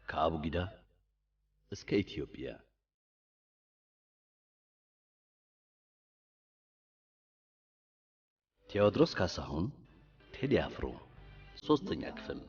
ከአቡጊዳ እስከ ኢትዮጵያ። ቴዎድሮስ ካሳሁን፣ ቴዲ አፍሮ፣ ሶስተኛ ክፍል።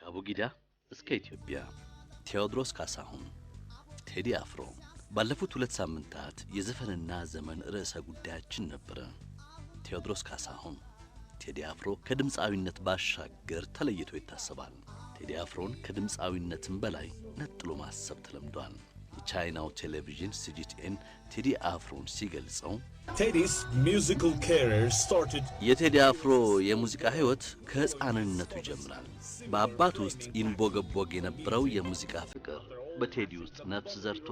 ከአቡጊዳ እስከ ኢትዮጵያ። ቴዎድሮስ ካሳሁን፣ ቴዲ አፍሮ። ባለፉት 2 ሳምንታት የዘፈንና ዘመን ርዕሰ ጉዳያችን ነበረ። ቴዎድሮስ ካሳሁን፣ ቴዲ አፍሮ ከድምፃዊነት ባሻገር ተለይቶ ይታሰባል። ቴዲ አፍሮን ከድምፃዊነትም በላይ ነጥሎ ማሰብ ተለምዷል። የቻይናው ቴሌቪዥን ሲጂቲኤን ቴዲ አፍሮን ሲገልጸው Teddy's musical career started የቴዲ አፍሮ የሙዚቃ ህይወት ከህፃንነቱ ይጀምራል። በአባቱ ውስጥ ይንቦገቦግ የነበረው የሙዚቃ ፍቅር በቴዲ ውስጥ ነፍስ ዘርቶ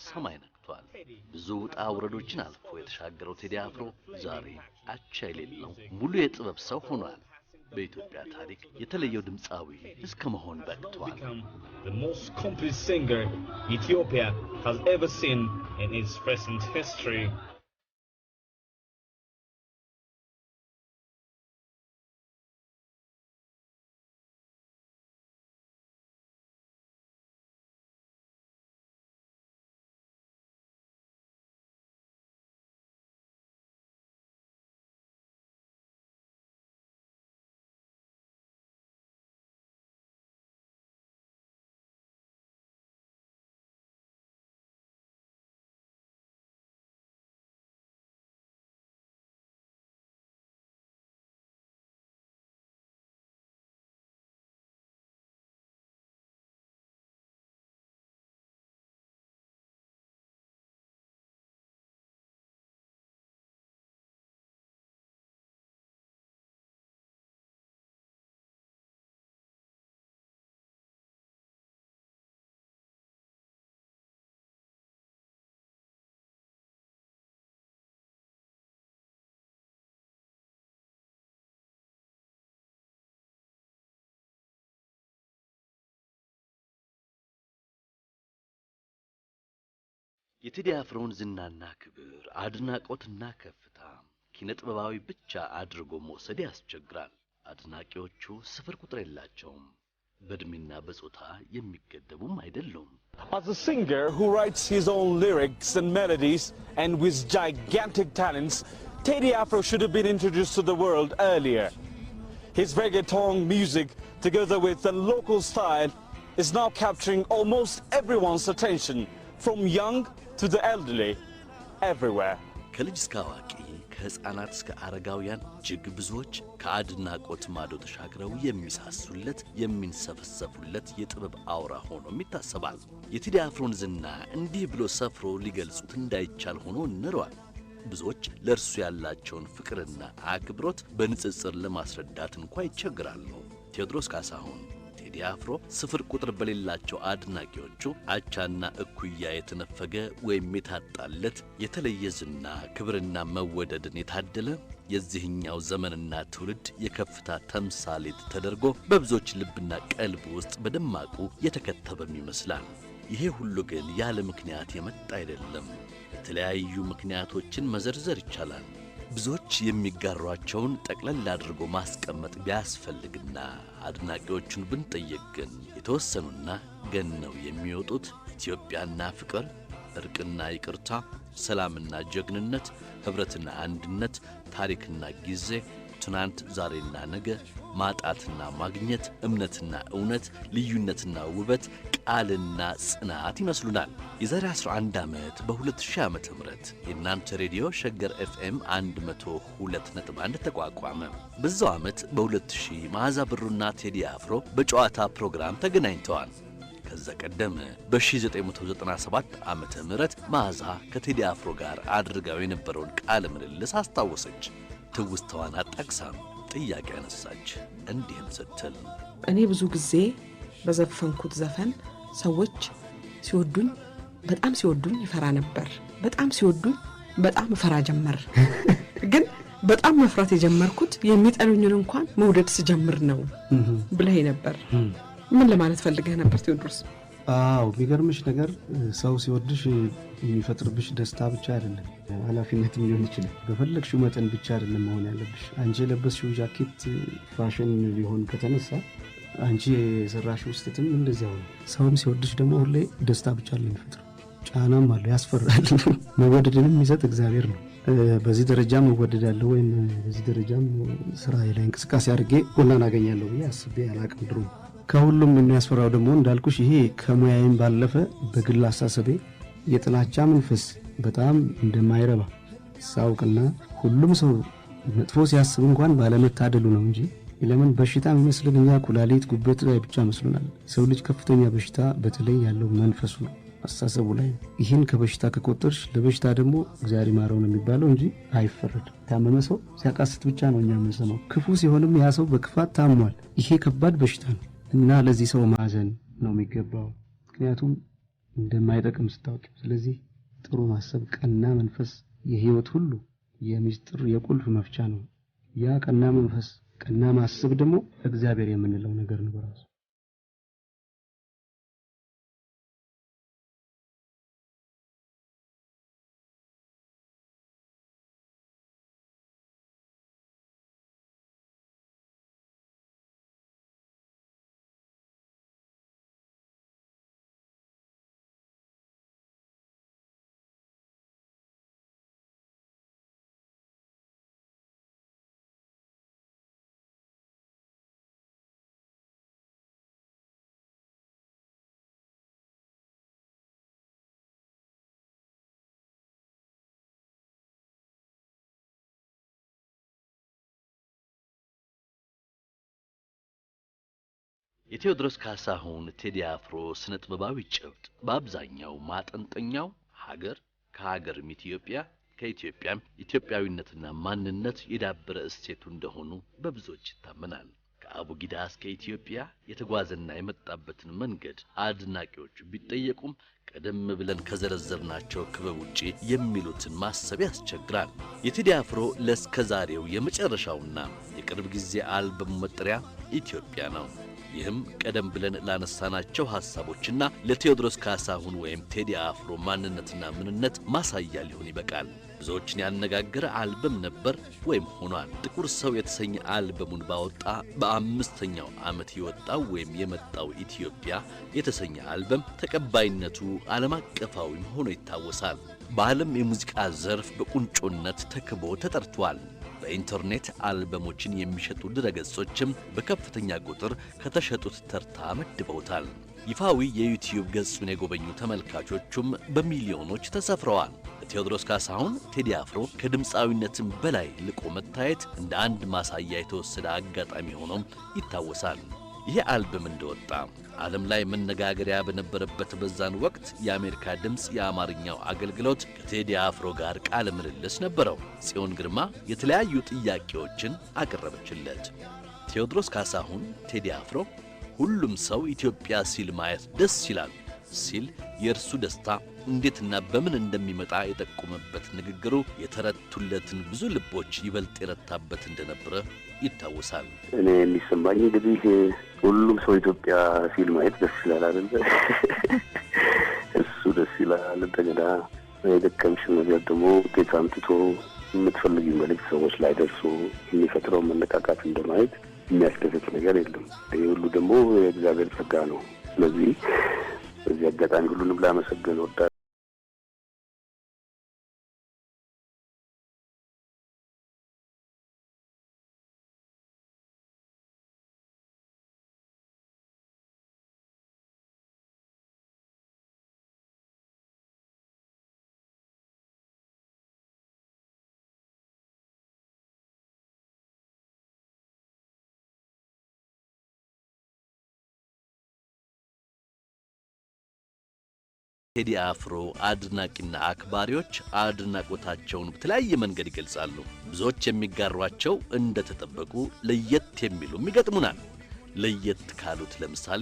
ሰማይ ነክቷል። ብዙ ውጣ ውረዶችን አልፎ የተሻገረው ቴዲ አፍሮ ዛሬ አቻ የሌለው ሙሉ የጥበብ ሰው ሆኗል። በኢትዮጵያ ታሪክ የተለየው ድምፃዊ እስከ መሆን በቅቷል። become the most complete singer Ethiopia has ever seen in its recent history. የቴዲ አፍሮን ዝናና ክብር፣ አድናቆትና ከፍታ ኪነ ጥበባዊ ብቻ አድርጎ መውሰድ ያስቸግራል። አድናቂዎቹ ስፍር ቁጥር የላቸውም። በእድሜና በጾታ የሚገደቡም አይደሉም። As a singer who writes his own lyrics and melodies and with gigantic talents, Teddy Afro should have been introduced to the world earlier. His reggaeton music, together with the local style, is now capturing almost everyone's attention, from young to the elderly, everywhere. ከልጅ እስከ አዋቂ፣ ከሕፃናት እስከ አረጋውያን እጅግ ብዙዎች ከአድናቆት ማዶ ተሻግረው የሚሳሱለት፣ የሚንሰፈሰፉለት የጥበብ አውራ ሆኖም ይታሰባል። የቴዲ አፍሮን ዝና እንዲህ ብሎ ሰፍሮ ሊገልጹት እንዳይቻል ሆኖ ንሯል። ብዙዎች ለእርሱ ያላቸውን ፍቅርና አክብሮት በንጽጽር ለማስረዳት እንኳ ይቸግራሉ። ቴዎድሮስ ካሳሁን፣ ቴዲ አፍሮ ስፍር ቁጥር በሌላቸው አድናቂዎቹ አቻና እኩያ የተነፈገ ወይም የታጣለት የተለየ ዝና፣ ክብርና መወደድን የታደለ የዚህኛው ዘመንና ትውልድ የከፍታ ተምሳሌት ተደርጎ በብዙዎች ልብና ቀልብ ውስጥ በደማቁ የተከተበም ይመስላል። ይሄ ሁሉ ግን ያለ ምክንያት የመጣ አይደለም። የተለያዩ ምክንያቶችን መዘርዘር ይቻላል። ብዙዎች የሚጋሯቸውን ጠቅለል አድርጎ ማስቀመጥ ቢያስፈልግና አድናቂዎቹን ብንጠይቅ ግን የተወሰኑና ገነው የሚወጡት ኢትዮጵያና ፍቅር፣ እርቅና ይቅርታ፣ ሰላምና ጀግንነት፣ ኅብረትና አንድነት፣ ታሪክና ጊዜ፣ ትናንት፣ ዛሬና ነገ፣ ማጣትና ማግኘት፣ እምነትና እውነት፣ ልዩነትና ውበት፣ ቃልና ጽናት ይመስሉናል። የዛሬ 11 ዓመት በ2000 ዓመተ ምህረት የእናንተ ሬዲዮ ሸገር ኤፍኤም 102.1 ተቋቋመ። በዛው ዓመት በ2000 መዓዛ ብሩና ቴዲ አፍሮ በጨዋታ ፕሮግራም ተገናኝተዋል። ከዛ ቀደም በ1997 ዓመተ ምህረት መዓዛ ከቴዲ አፍሮ ጋር አድርጋው የነበረውን ቃለ ምልልስ አስታወሰች። ትውስታዋን አጣቅሳም ጥያቄ አነሳች። እንዲህም ስትል፣ እኔ ብዙ ጊዜ በዘፈንኩት ዘፈን ሰዎች ሲወዱኝ፣ በጣም ሲወዱኝ እፈራ ነበር። በጣም ሲወዱኝ በጣም እፈራ ጀመር። ግን በጣም መፍራት የጀመርኩት የሚጠሉኝን እንኳን መውደድ ስጀምር ነው ብለህ ነበር። ምን ለማለት ፈልገህ ነበር ቴዎድሮስ? አዎ፣ የሚገርምሽ ነገር ሰው ሲወድሽ የሚፈጥርብሽ ደስታ ብቻ አይደለም፣ ኃላፊነትም ሊሆን ይችላል። በፈለግሽው መጠን ብቻ አይደለም መሆን ያለብሽ። አንቺ የለበስሽው ጃኬት ፋሽን ሊሆን ከተነሳ አንቺ የሰራሽው ስህተትም እንደዚያው ነው። ሰውም ሲወድሽ ደግሞ ሁሌ ደስታ ብቻ አይደለም የሚፈጥረው፣ ጫናም አለው፣ ያስፈራል። መወደድንም የሚሰጥ እግዚአብሔር ነው። በዚህ ደረጃ መወደዳለሁ ወይም በዚህ ደረጃም ስራ ላይ እንቅስቃሴ አድርጌ ጎናን አገኛለሁ ብዬ አስቤ አላቅም ድሮ። ከሁሉም የሚያስፈራው ደግሞ እንዳልኩሽ ይሄ ከሙያዬም ባለፈ በግል አሳሰቤ የጥላቻ መንፈስ በጣም እንደማይረባ ሳውቅና ሁሉም ሰው መጥፎ ሲያስብ እንኳን ባለመታደሉ ነው እንጂ፣ ለምን በሽታ የሚመስልን እኛ ኩላሊት፣ ጉበት ላይ ብቻ መስሎናል። ሰው ልጅ ከፍተኛ በሽታ በተለይ ያለው መንፈሱ ነው፣ አስተሳሰቡ ላይ ነው። ይህን ከበሽታ ከቆጠርሽ ለበሽታ ደግሞ እግዚአብሔር ይማረው ነው የሚባለው እንጂ አይፈረድም። ታመመ ሰው ሲያቃስት ብቻ ነው እኛ የምንሰማው። ክፉ ሲሆንም ያ ሰው በክፋት ታሟል። ይሄ ከባድ በሽታ ነው እና ለዚህ ሰው ማዘን ነው የሚገባው፣ ምክንያቱም እንደማይጠቅም ስታውቂ። ስለዚህ ጥሩ ማሰብ፣ ቀና መንፈስ የህይወት ሁሉ የሚስጥር የቁልፍ መፍቻ ነው። ያ ቀና መንፈስ፣ ቀና ማሰብ ደግሞ እግዚአብሔር የምንለው ነገር ነው በራሱ። የቴዎድሮስ ካሳሁን ቴዲ አፍሮ ስነ ጥበባዊ ጭብጥ በአብዛኛው ማጠንጠኛው ሀገር፣ ከሀገርም ኢትዮጵያ፣ ከኢትዮጵያም ኢትዮጵያዊነትና ማንነት የዳበረ እሴቱ እንደሆኑ በብዙዎች ይታመናል። ከአቡጊዳ እስከ ኢትዮጵያ የተጓዘና የመጣበትን መንገድ አድናቂዎቹ ቢጠየቁም ቀደም ብለን ከዘረዘርናቸው ክበብ ውጪ የሚሉትን ማሰብ ያስቸግራል። የቴዲ አፍሮ ለእስከዛሬው የመጨረሻውና የቅርብ ጊዜ አልበሙ መጠሪያ ኢትዮጵያ ነው። ይህም ቀደም ብለን ላነሳናቸው ሐሳቦችና ለቴዎድሮስ ካሳሁን ወይም ቴዲ አፍሮ ማንነትና ምንነት ማሳያ ሊሆን ይበቃል። ብዙዎችን ያነጋገረ አልበም ነበር ወይም ሆኗል። ጥቁር ሰው የተሰኘ አልበሙን ባወጣ በ5ኛው ዓመት የወጣው ወይም የመጣው ኢትዮጵያ የተሰኘ አልበም ተቀባይነቱ ዓለም አቀፋዊም ሆኖ ይታወሳል። በዓለም የሙዚቃ ዘርፍ በቁንጮነት ተክቦ ተጠርቷል። በኢንተርኔት አልበሞችን የሚሸጡ ድረገጾችም በከፍተኛ ቁጥር ከተሸጡት ተርታ መድበውታል። ይፋዊ የዩቲዩብ ገጹን የጎበኙ ተመልካቾቹም በሚሊዮኖች ተሰፍረዋል። ቴዎድሮስ ካሳሁን ቴዲ አፍሮ ከድምፃዊነትም በላይ ልቆ መታየት እንደ አንድ ማሳያ የተወሰደ አጋጣሚ ሆኖም ይታወሳል። ይህ አልበም እንደወጣ ዓለም ላይ መነጋገሪያ በነበረበት በዛን ወቅት የአሜሪካ ድምፅ የአማርኛው አገልግሎት ከቴዲ አፍሮ ጋር ቃለ ምልልስ ነበረው። ጽዮን ግርማ የተለያዩ ጥያቄዎችን አቀረበችለት። ቴዎድሮስ ካሳሁን ቴዲ አፍሮ ሁሉም ሰው ኢትዮጵያ ሲል ማየት ደስ ይላል ሲል የእርሱ ደስታ እንዴትና በምን እንደሚመጣ የጠቆመበት ንግግሩ የተረቱለትን ብዙ ልቦች ይበልጥ የረታበት እንደነበረ ይታወሳል። እኔ የሚሰማኝ እንግዲህ ሁሉም ሰው ኢትዮጵያ ሲል ማየት ደስ ይላል አይደል? እሱ ደስ ይላል። እንደገና የደከምሽው ነገር ደግሞ ውጤት አምጥቶ የምትፈልጊው መልዕክት ሰዎች ላይ ደርሶ የሚፈጥረው መነቃቃት እንደማየት የሚያስደስት ነገር የለም። ይህ ሁሉ ደግሞ የእግዚአብሔር ጸጋ ነው። ስለዚህ በዚህ አጋጣሚ ሁሉንም ላመሰግን እወዳለሁ። የቴዲ አፍሮ አድናቂና አክባሪዎች አድናቆታቸውን በተለያየ መንገድ ይገልጻሉ። ብዙዎች የሚጋሯቸው እንደተጠበቁ ለየት የሚሉም ይገጥሙናል። ለየት ካሉት ለምሳሌ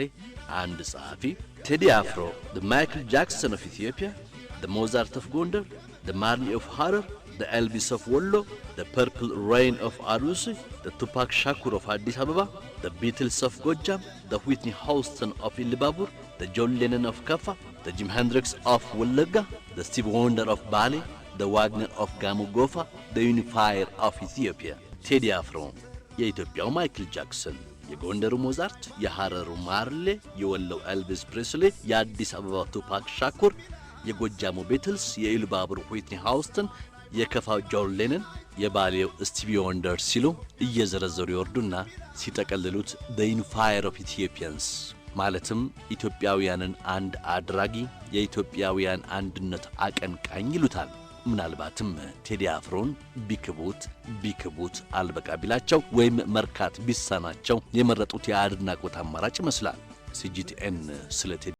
አንድ ጸሐፊ "ቴዲ አፍሮ, the Michael Jackson of Ethiopia, the Mozart of Gondar, the Marley of Harar, the Elvis of Wollo, the Purple Rain of Arusi, the Tupac Shakur of Addis Ababa, the Beatles of Gojam, the Whitney Houston of Illubabor, the John Lennon of Kaffa, the Jimi Hendrix of Wollega, the Stevie Wonder of Bale, the Wagner of Gamo Gofa, the Unifier of Ethiopia." ቴዲ አፍሮ የኢትዮጵያው ማይክል ጃክሰን፣ የጎንደሩ ሞዛርት፣ የሐረሩ ማርሌ፣ የወሎው ኤልቪስ ፕሬስሌ፣ የአዲስ አበባው ቱፓክ ሻኩር፣ የጎጃሙ ቤትልስ፣ የኢሉባቡር ዊትኒ ሃውስተን፣ የከፋው ጆን ሌነን፣ የባሌው ስቲቪ ወንደር ሲሉ እየዘረዘሩ ይወርዱና ሲጠቀልሉት "the unifier of Ethiopians" ማለትም ኢትዮጵያውያንን አንድ አድራጊ፣ የኢትዮጵያውያን አንድነት አቀንቃኝ ይሉታል። ምናልባትም ቴዲ አፍሮን ቢክቡት ቢክቡት አልበቃ ቢላቸው ወይም መርካት ቢሳናቸው የመረጡት የአድናቆት አማራጭ ይመስላል። ሲጂቲኤን ስለ ቴዲ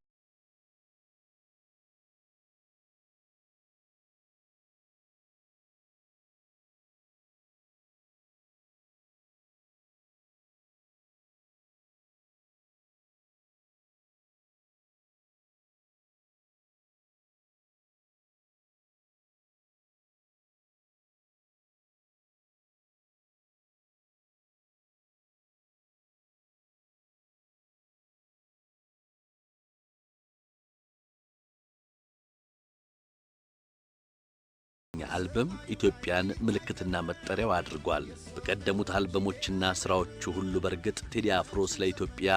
አልበም ኢትዮጵያን ምልክትና መጠሪያው አድርጓል። በቀደሙት አልበሞችና ስራዎቹ ሁሉ በእርግጥ ቴዲ አፍሮ ስለ ኢትዮጵያ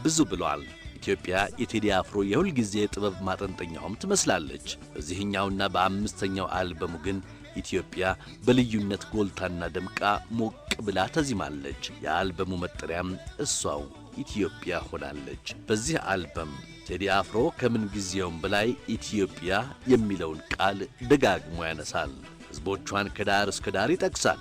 ብዙ ብሏል። ኢትዮጵያ የቴዲ አፍሮ የሁል ጊዜ ጥበብ ማጠንጠኛውም ትመስላለች። በዚህኛውና በአምስተኛው አልበሙ ግን ኢትዮጵያ በልዩነት ጎልታና ደምቃ ሞቅ ብላ ተዚማለች። የአልበሙ መጠሪያም እሷው ኢትዮጵያ ሆናለች። በዚህ አልበም ቴዲ አፍሮ ከምን ጊዜውም በላይ ኢትዮጵያ የሚለውን ቃል ደጋግሞ ያነሳል። ሕዝቦቿን ከዳር እስከ ዳር ይጠቅሳል።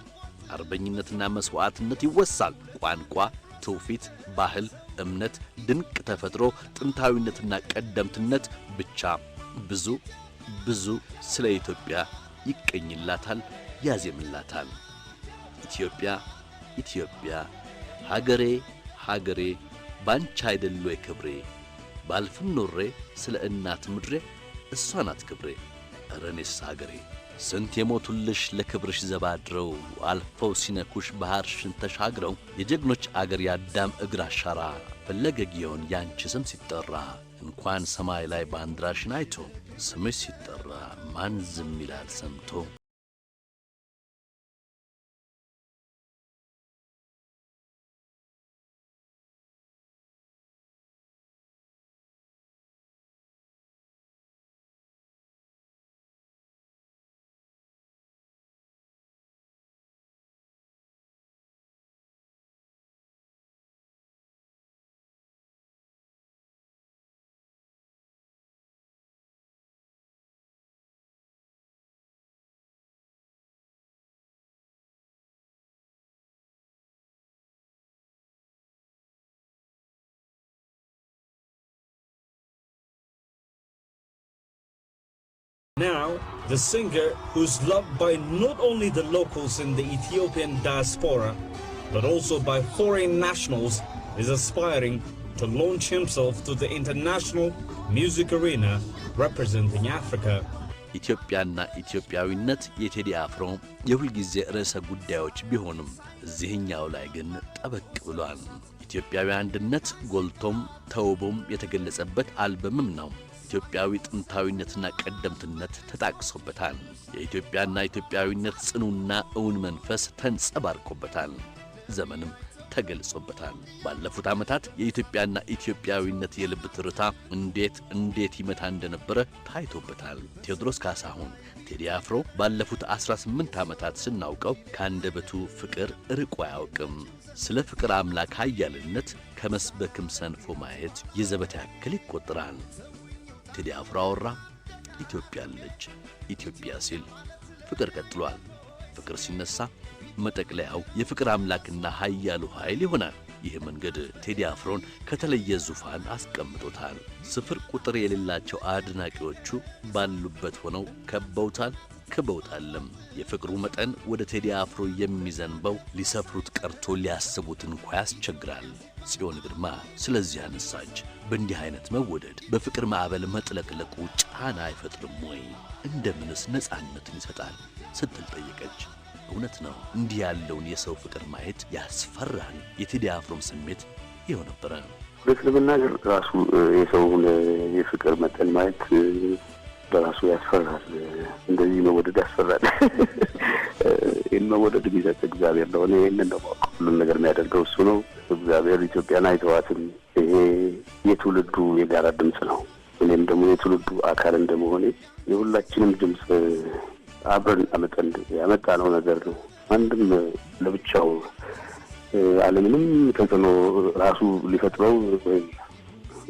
አርበኝነትና መሥዋዕትነት ይወሳል። ቋንቋ፣ ትውፊት፣ ባህል፣ እምነት፣ ድንቅ ተፈጥሮ፣ ጥንታዊነትና ቀደምትነት፣ ብቻ ብዙ ብዙ ስለ ኢትዮጵያ ይቀኝላታል፣ ያዜምላታል። ኢትዮጵያ ኢትዮጵያ ሀገሬ ሀገሬ፣ ባንቺ አይደል ወይ ክብሬ፣ ባልፍም ኖሬ ስለ እናት ምድሬ፣ እሷ ናት ክብሬ፣ እረ እኔስ ሀገሬ። ስንት የሞቱልሽ ለክብርሽ ዘባድረው፣ አልፈው ሲነኩሽ ባህርሽን ተሻግረው፣ የጀግኖች አገር የአዳም እግር አሻራ፣ ፈለገ ጊዮን ያንቺ ስም ሲጠራ፣ እንኳን ሰማይ ላይ ባንዲራሽን አይቶ ስምሽ ሲጠራ ማን ዝም ይላል ሰምቶ? Now, the singer, who's loved by not only the locals in the Ethiopian diaspora, but also by foreign nationals, is aspiring to launch himself to the international music arena representing Africa. ኢትዮጵያና ኢትዮጵያዊነት የቴዲ አፍሮ የሁልጊዜ ርዕሰ ጉዳዮች ቢሆኑም እዚህኛው ላይ ግን ጠበቅ ብሏል። ኢትዮጵያዊ አንድነት ጎልቶም ተውቦም የተገለጸበት አልበምም ነው። ኢትዮጵያዊ ጥንታዊነትና ቀደምትነት ተጣቅሶበታል። የኢትዮጵያና ኢትዮጵያዊነት ጽኑና እውን መንፈስ ተንጸባርቆበታል። ዘመንም ተገልጾበታል። ባለፉት ዓመታት የኢትዮጵያና ኢትዮጵያዊነት የልብ ትርታ እንዴት እንዴት ይመታ እንደነበረ ታይቶበታል። ቴዎድሮስ ካሳሁን ቴዲ አፍሮ ባለፉት 18 ዓመታት ስናውቀው ከአንደበቱ ፍቅር ርቆ አያውቅም። ስለ ፍቅር አምላክ ኃያልነት ከመስበክም ሰንፎ ማየት የዘበት ያክል ይቆጠራል። ቴዲ አፍሮ አወራ፣ ኢትዮጵያ አለች። ኢትዮጵያ ሲል ፍቅር ቀጥሏል። ፍቅር ሲነሳ መጠቅለያው የፍቅር አምላክና ኃያሉ ኃይል ይሆናል። ይህ መንገድ ቴዲ አፍሮን ከተለየ ዙፋን አስቀምጦታል። ስፍር ቁጥር የሌላቸው አድናቂዎቹ ባሉበት ሆነው ከበውታል፣ ክበውታልም። የፍቅሩ መጠን ወደ ቴዲ አፍሮ የሚዘንበው ሊሰፍሩት ቀርቶ ሊያስቡት እንኳ ያስቸግራል። ጽዮን ግርማ ስለዚህ አነሳች። በእንዲህ አይነት መወደድ በፍቅር ማዕበል መጥለቅለቁ ጫና አይፈጥርም ወይ? እንደምንስ ነፃነትን ይሰጣል? ስትል ጠየቀች። እውነት ነው። እንዲህ ያለውን የሰው ፍቅር ማየት ያስፈራል። የቴዲ አፍሮም ስሜት ይኸው ነበረ። እውነት ለመናገር ራሱ የሰውን የፍቅር መጠን ማየት በራሱ ያስፈራል። እንደዚህ መወደድ ያስፈራል። ይህን መወደድ የሚሰጥ እግዚአብሔር ነው። እኔ ይህንን ነው የማውቀው። ሁሉን ነገር የሚያደርገው እሱ ነው። እግዚአብሔር ኢትዮጵያን አይተዋትም። ይሄ የትውልዱ የጋራ ድምፅ ነው። እኔም ደግሞ የትውልዱ አካል እንደመሆኔ የሁላችንም ድምፅ አብረን አመጠን ያመጣነው ነገር ነው። አንድም ለብቻው አለምንም ተጽዕኖ ራሱ ሊፈጥረው ወይም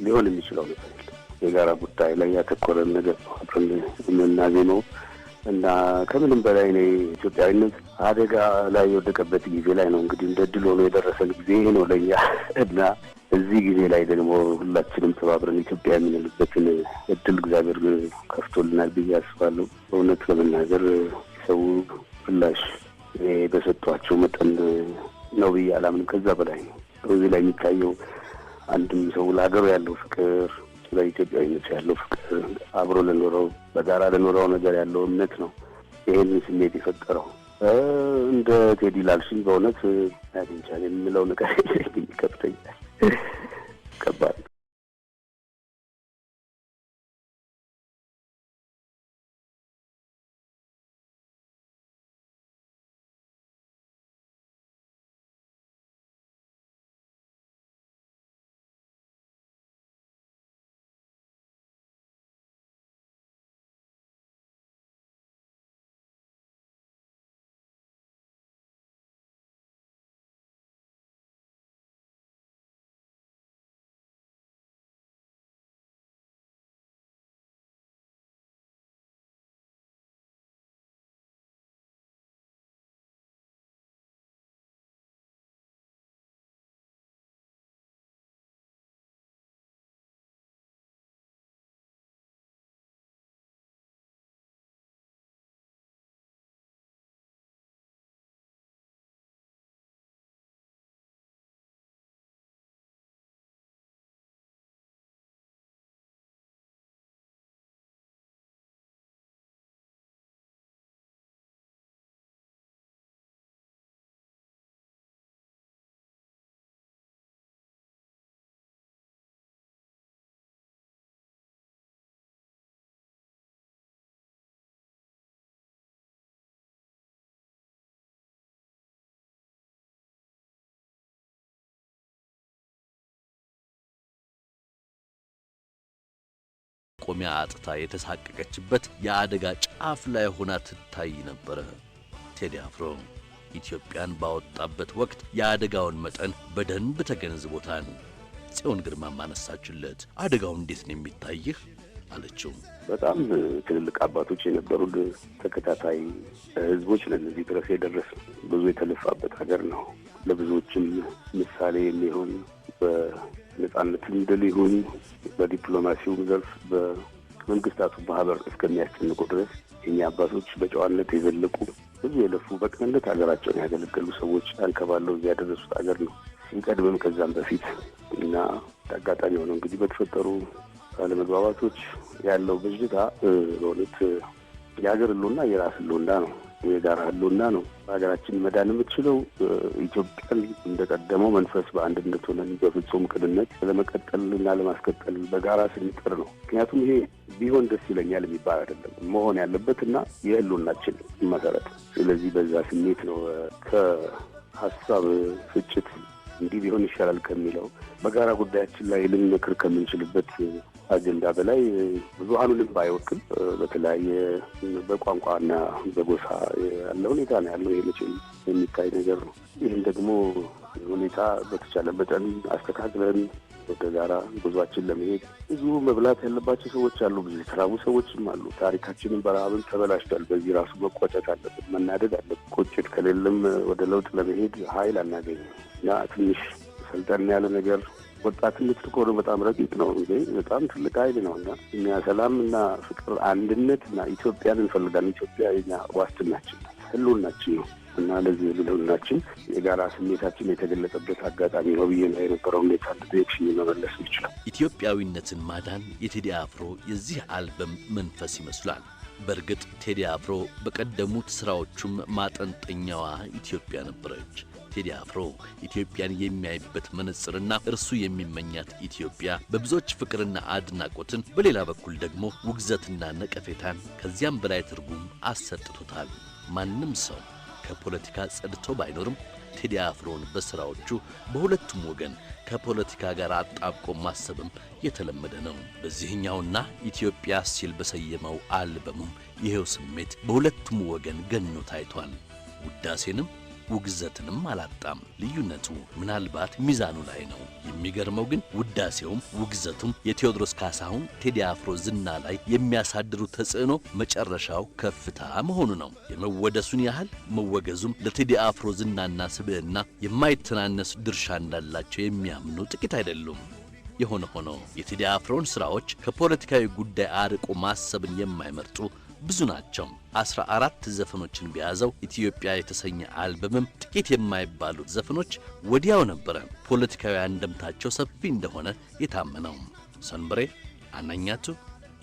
ሊሆን የሚችለው ነገር የለም። የጋራ ጉዳይ ላይ ያተኮረ ነገር ነው አብረን የምናዜመው እና ከምንም በላይ እኔ ኢትዮጵያዊነት አደጋ ላይ የወደቀበት ጊዜ ላይ ነው እንግዲህ እንደ ድል ሆኖ የደረሰን ጊዜ ይሄ ነው ለኛ እና እዚህ ጊዜ ላይ ደግሞ ሁላችንም ተባብረን ኢትዮጵያ የምንልበትን እድል እግዚአብሔር ከፍቶልናል ብዬ አስባለሁ። በእውነት ለመናገር ሰው ምላሽ እኔ በሰጧቸው መጠን ነው ብዬ አላምንም። ከዛ በላይ ነው። እዚህ ላይ የሚታየው አንድም ሰው ለሀገሩ ያለው ፍቅር፣ ለኢትዮጵያዊነት ያለው ፍቅር፣ አብሮ ለኖረው በጋራ ለኖረው ነገር ያለው እምነት ነው ይሄንን ስሜት የፈጠረው። እንደ ቴዲ ላልሽኝ በእውነት አግኝቻለሁ የምለው ነገር ይከብደኛል። ከባድ ነው። ቆሚያ አጥታ የተሳቀቀችበት የአደጋ ጫፍ ላይ ሆና ትታይ ነበረ። ቴዲ አፍሮ ኢትዮጵያን ባወጣበት ወቅት የአደጋውን መጠን በደንብ ተገንዝቦታል። ጽዮን ግርማ አነሳችለት። አደጋው እንዴት ነው የሚታይህ አለችው። በጣም ትልልቅ አባቶች የነበሩ ተከታታይ ህዝቦች ነን እዚህ ድረስ የደረስን። ብዙ የተለፋበት ሀገር ነው። ለብዙዎችም ምሳሌ የሚሆን በነጻነትም ድል ይሁን በዲፕሎማሲውም ዘርፍ በመንግስታቱ ማህበር እስከሚያስጨንቁ ድረስ የኛ አባቶች በጨዋነት የዘለቁ ብዙ የለፉ በቅንነት ሀገራቸውን ያገለገሉ ሰዎች አንከባለው እዚህ ያደረሱት ሀገር ነው። ሲቀድምም ከዛም በፊት እና አጋጣሚ ሆነው እንግዲህ በተፈጠሩ አለመግባባቶች ያለው ብዥታ በእውነት የሀገር ህልውና የራስ ህልውና ነው፣ የጋራ ህልውና ነው። ሀገራችን መዳን የምትችለው ኢትዮጵያን እንደቀደመው መንፈስ በአንድነት ሆነን በፍጹም ቅንነት ለመቀጠል እና ለማስቀጠል በጋራ ስንጥር ነው። ምክንያቱም ይሄ ቢሆን ደስ ይለኛል የሚባል አይደለም መሆን ያለበት እና የህልውናችን መሰረት። ስለዚህ በዛ ስሜት ነው ከሀሳብ ፍጭት እንዲህ ቢሆን ይሻላል ከሚለው በጋራ ጉዳያችን ላይ ልንመክር ከምንችልበት አጀንዳ በላይ ብዙሀኑንም ባይወክል በተለያየ በቋንቋና በጎሳ ያለ ሁኔታ ነው ያለው። ይሄ መቼም የሚታይ ነገር ነው። ይህም ደግሞ ሁኔታ በተቻለ መጠን አስተካክለን ወደ ጋራ ጉዟችን ለመሄድ ብዙ መብላት ያለባቸው ሰዎች አሉ፣ ብዙ የተራቡ ሰዎችም አሉ። ታሪካችንን በረሃብም ተበላሽቷል። በዚህ ራሱ መቆጨት አለብን፣ መናደድ አለብን። ቁጭት ከሌለም ወደ ለውጥ ለመሄድ ኃይል አናገኝም እና ትንሽ ሰልጠን ያለ ነገር ወጣትነት እኮ በጣም ረቂቅ ነው እንዴ! በጣም ትልቅ ኃይል ነው። እና እኛ ሰላም እና ፍቅር፣ አንድነት እና ኢትዮጵያን እንፈልጋለን። ኢትዮጵያ የኛ ዋስትናችን፣ ህልውናችን ነው። እና ለዚህ ህልውናችን የጋራ ስሜታችን የተገለጸበት አጋጣሚ ነው ብዬ ነው የነበረው ሁኔታ እንደጠየቅሽኝ መመለስ ይችላል። ኢትዮጵያዊነትን ማዳን የቴዲ አፍሮ የዚህ አልበም መንፈስ ይመስላል። በእርግጥ ቴዲ አፍሮ በቀደሙት ሥራዎቹም ማጠንጠኛዋ ኢትዮጵያ ነበረች። ቴዲ አፍሮ ኢትዮጵያን የሚያይበት መነጽርና እርሱ የሚመኛት ኢትዮጵያ በብዙዎች ፍቅርና አድናቆትን፣ በሌላ በኩል ደግሞ ውግዘትና ነቀፌታን ከዚያም በላይ ትርጉም አሰጥቶታል። ማንም ሰው ከፖለቲካ ጸድቶ ባይኖርም ቴዲ አፍሮን በሥራዎቹ በሁለቱም ወገን ከፖለቲካ ጋር አጣብቆ ማሰብም የተለመደ ነው። በዚህኛውና ኢትዮጵያ ሲል በሰየመው አልበሙም ይሄው ስሜት በሁለቱም ወገን ገኖ ታይቷል። ውዳሴንም ውግዘትንም አላጣም። ልዩነቱ ምናልባት ሚዛኑ ላይ ነው። የሚገርመው ግን ውዳሴውም ውግዘቱም የቴዎድሮስ ካሳሁን ቴዲ አፍሮ ዝና ላይ የሚያሳድሩ ተጽዕኖ መጨረሻው ከፍታ መሆኑ ነው። የመወደሱን ያህል መወገዙም ለቴዲ አፍሮ ዝናና ስብዕና የማይተናነስ ድርሻ እንዳላቸው የሚያምኑ ጥቂት አይደሉም። የሆነ ሆኖ የቴዲ አፍሮን ሥራዎች ከፖለቲካዊ ጉዳይ አርቆ ማሰብን የማይመርጡ ብዙ ናቸው። 14 ዘፈኖችን በያዘው ኢትዮጵያ የተሰኘ አልበምም ጥቂት የማይባሉት ዘፈኖች ወዲያው ነበረ ፖለቲካዊ አንደምታቸው ሰፊ እንደሆነ የታመነው። ሰንበሬ፣ አናኛቱ፣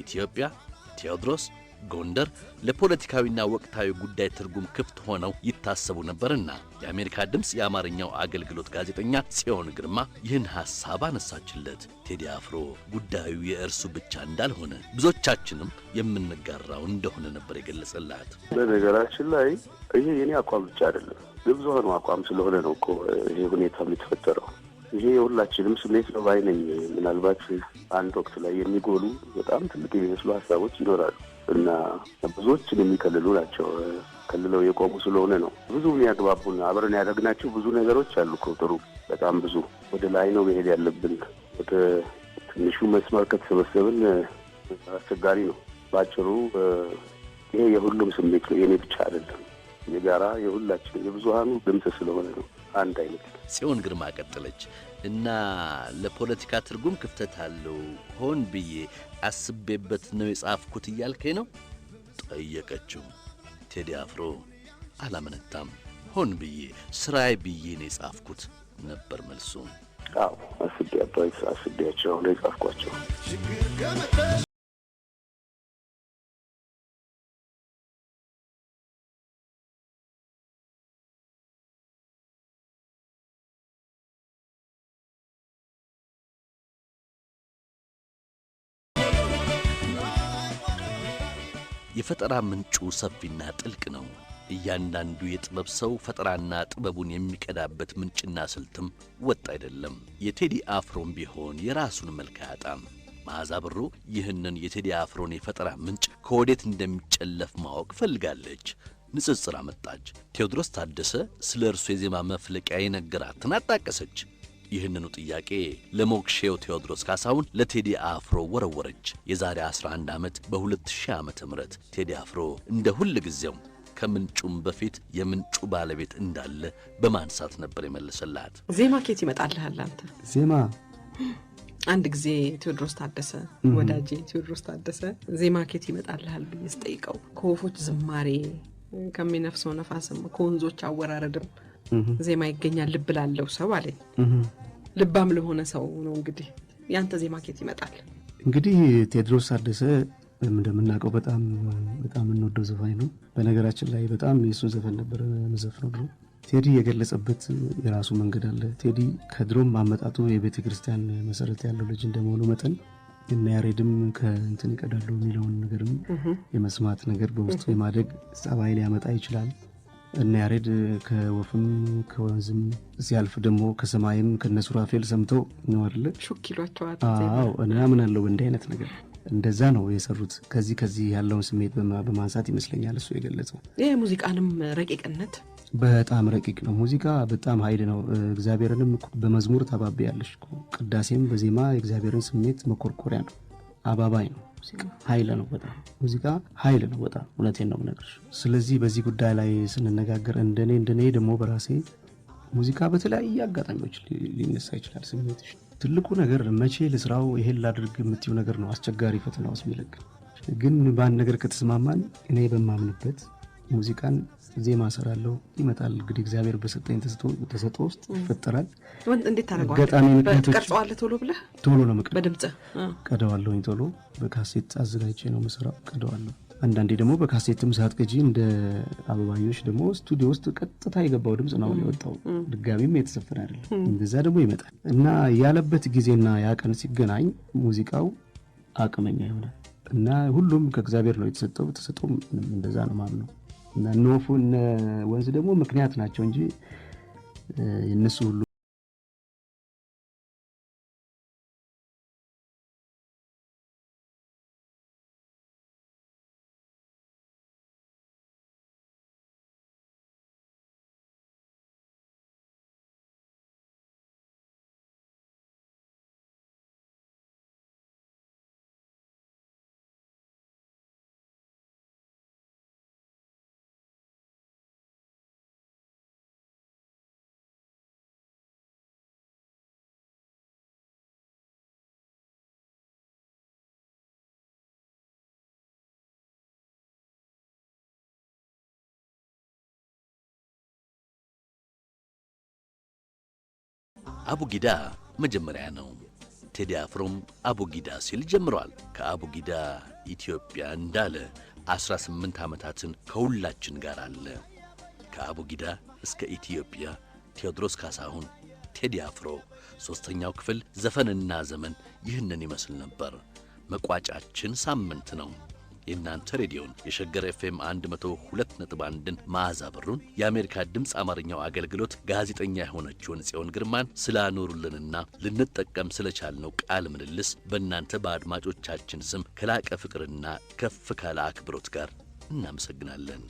ኢትዮጵያ፣ ቴዎድሮስ፣ ጎንደር ለፖለቲካዊና ወቅታዊ ጉዳይ ትርጉም ክፍት ሆነው ይታሰቡ ነበርና የአሜሪካ ድምፅ የአማርኛው አገልግሎት ጋዜጠኛ ጽዮን ግርማ ይህን ሐሳብ አነሳችለት። ቴዲ አፍሮ ጉዳዩ የእርሱ ብቻ እንዳልሆነ ብዙዎቻችንም የምንጋራው እንደሆነ ነበር የገለጸላት። በነገራችን ላይ ይሄ የኔ አቋም ብቻ አይደለም፣ የብዙሃኑ አቋም ስለሆነ ነው እኮ ይሄ ሁኔታ የተፈጠረው። ይሄ የሁላችንም ስሜት ነው ባይ ነኝ። ምናልባት አንድ ወቅት ላይ የሚጎሉ በጣም ትልቅ የሚመስሉ ሀሳቦች ይኖራሉ እና ብዙዎችን የሚከልሉ ናቸው። ከልለው የቆሙ ስለሆነ ነው ብዙ የሚያግባቡን አብረን ያደረግናቸው ብዙ ነገሮች አሉ እኮ ጥሩ፣ በጣም ብዙ። ወደ ላይ ነው መሄድ ያለብን። ወደ ትንሹ መስመር ከተሰበሰብን አስቸጋሪ ነው። በአጭሩ ይሄ የሁሉም ስሜት ነው፣ የኔ ብቻ አይደለም። የጋራ የሁላችን የብዙሃኑ ድምፅ ስለሆነ ነው አንድ አይነት። ጽዮን ግርማ ቀጠለች እና ለፖለቲካ ትርጉም ክፍተት አለው ሆን ብዬ አስቤበት ነው የጻፍኩት እያልከኝ ነው? ጠየቀችው። ቴዲ አፍሮ አላመነታም። ሆን ብዬ ስራዬ ብዬ ነው የጻፍኩት ነበር መልሱ። አዎ አስቤያቸው ነው የጻፍኳቸው። የፈጠራ ምንጩ ሰፊና ጥልቅ ነው። እያንዳንዱ የጥበብ ሰው ፈጠራና ጥበቡን የሚቀዳበት ምንጭና ስልትም ወጥ አይደለም። የቴዲ አፍሮም ቢሆን የራሱን መልክ አያጣም። መዓዛ ብሩ ይህንን የቴዲ አፍሮን የፈጠራ ምንጭ ከወዴት እንደሚጨለፍ ማወቅ ፈልጋለች። ንጽጽር አመጣች። ቴዎድሮስ ታደሰ ስለ እርሱ የዜማ መፍለቂያ የነገራትን አጣቀሰች። ይህንኑ ጥያቄ ለሞክሼው ቴዎድሮስ ካሳሁን ለቴዲ አፍሮ ወረወረች። የዛሬ 11 ዓመት በ2000 ዓመተ ምህረት ቴዲ አፍሮ እንደ ሁል ጊዜው ከምንጩም በፊት የምንጩ ባለቤት እንዳለ በማንሳት ነበር የመለሰላት። ዜማ ኬት ይመጣልሃል አንተ? ዜማ አንድ ጊዜ ቴዎድሮስ ታደሰ ወዳጄ ቴዎድሮስ ታደሰ ዜማ ኬት ይመጣልሃል ብዬ ስጠይቀው ከወፎች ዝማሬ፣ ከሚነፍሰው ነፋስም፣ ከወንዞች አወራረድም ዜማ ይገኛል ልብ ላለው ሰው አለኝ። ልባም ለሆነ ሰው ነው እንግዲህ። ያንተ ዜማ ኬት ይመጣል? እንግዲህ ቴዎድሮስ ታደሰ እንደምናውቀው በጣም በጣም እንወደው ዘፋኝ ነው። በነገራችን ላይ በጣም የእሱን ዘፈን ነበር መዘፍነው ድሮ። ቴዲ የገለጸበት የራሱ መንገድ አለ። ቴዲ ከድሮም አመጣጡ የቤተ ክርስቲያን መሰረት ያለው ልጅ እንደመሆኑ መጠን እና ያሬድም ከእንትን ይቀዳሉ የሚለውን ነገርም የመስማት ነገር በውስጡ የማደግ ጸባይ ሊያመጣ ይችላል። እና ያሬድ ከወፍም ከወንዝም ሲያልፍ ደግሞ ከሰማይም ከነሱራፌል ሰምተው ነው አይደለ? ሹክ ይሏቸዋል። አዎ፣ እኔ አምናለሁ እንዲህ አይነት ነገር እንደዛ ነው የሰሩት። ከዚህ ከዚህ ያለውን ስሜት በማንሳት ይመስለኛል እሱ የገለጸው። ይህ ሙዚቃንም ረቂቅነት በጣም ረቂቅ ነው። ሙዚቃ በጣም ኃይል ነው። እግዚአብሔርንም በመዝሙር ታባቢያለሽ። ቅዳሴም በዜማ የእግዚአብሔርን ስሜት መኮርኮሪያ ነው፣ አባባይ ነው። ሙዚቃ ኃይል ነው። በጣም ሙዚቃ ኃይል ነው። በጣም እውነቴን ነው የምነግርሽ። ስለዚህ በዚህ ጉዳይ ላይ ስንነጋገር እንደኔ እንደኔ ደግሞ በራሴ ሙዚቃ በተለያየ አጋጣሚዎች ሊነሳ ይችላል ስሜትሽ። ትልቁ ነገር መቼ ልስራው፣ ይሄን ላድርግ የምትይው ነገር ነው አስቸጋሪ ፈተና ውስጥ የሚለቅ። ግን በአንድ ነገር ከተስማማን፣ እኔ በማምንበት ሙዚቃን ዜማ ሰራለሁ፣ ይመጣል። እንግዲህ እግዚአብሔር በሰጠኝ ተሰጥኦ ውስጥ ይፈጠራል። እንዴት ታደርገዋለህ? አጋጣሚ ምክንያቶች ቀርጸዋለህ ቶሎ ብለህ? ቶሎ ነው መቅደም። በድምጽ? ቀደዋለሁኝ። ቶሎ በካሴት አዘጋጅቼ ነው የምሰራው፣ ቀደዋለሁ። አንዳንዴ ደግሞ በካሴትም ሳትቀጂ እንደ አበባዮሽ ደግሞ ስቱዲዮ ውስጥ ቀጥታ የገባው ድምፅ ነው አሁን የወጣው፣ ድጋሚም የተዘፈነ አይደለም። እንደዛ ደግሞ ይመጣል እና ያለበት ጊዜና ያ ቀን ሲገናኝ ሙዚቃው አቅመኛ ይሆናል። እና ሁሉም ከእግዚአብሔር ነው የተሰጠው። ተሰጠው እንደዛ ነው ማምነው። እና እነ ወፉ፣ እነ ወንዝ ደግሞ ምክንያት ናቸው እንጂ የእነሱ ሁሉ አቡጊዳ መጀመሪያ ነው። ቴዲ አፍሮም አቡጊዳ ሲል ጀምሯል። ከአቡጊዳ ኢትዮጵያ እንዳለ 18 ዓመታትን ከሁላችን ጋር አለ። ከአቡጊዳ እስከ ኢትዮጵያ፣ ቴዎድሮስ ካሳሁን ቴዲ አፍሮ። ሦስተኛው ክፍል ዘፈንና ዘመን ይህንን ይመስል ነበር። መቋጫችን ሳምንት ነው። የእናንተ ሬዲዮን የሸገር ኤፍኤም 102.1ን መዓዛ ብሩን፣ የአሜሪካ ድምፅ አማርኛው አገልግሎት ጋዜጠኛ የሆነችውን ጽዮን ግርማን ስላኖሩልንና ልንጠቀም ስለቻልነው ቃለ ምልልስ በእናንተ በአድማጮቻችን ስም ከላቀ ፍቅርና ከፍ ካለ አክብሮት ጋር እናመሰግናለን።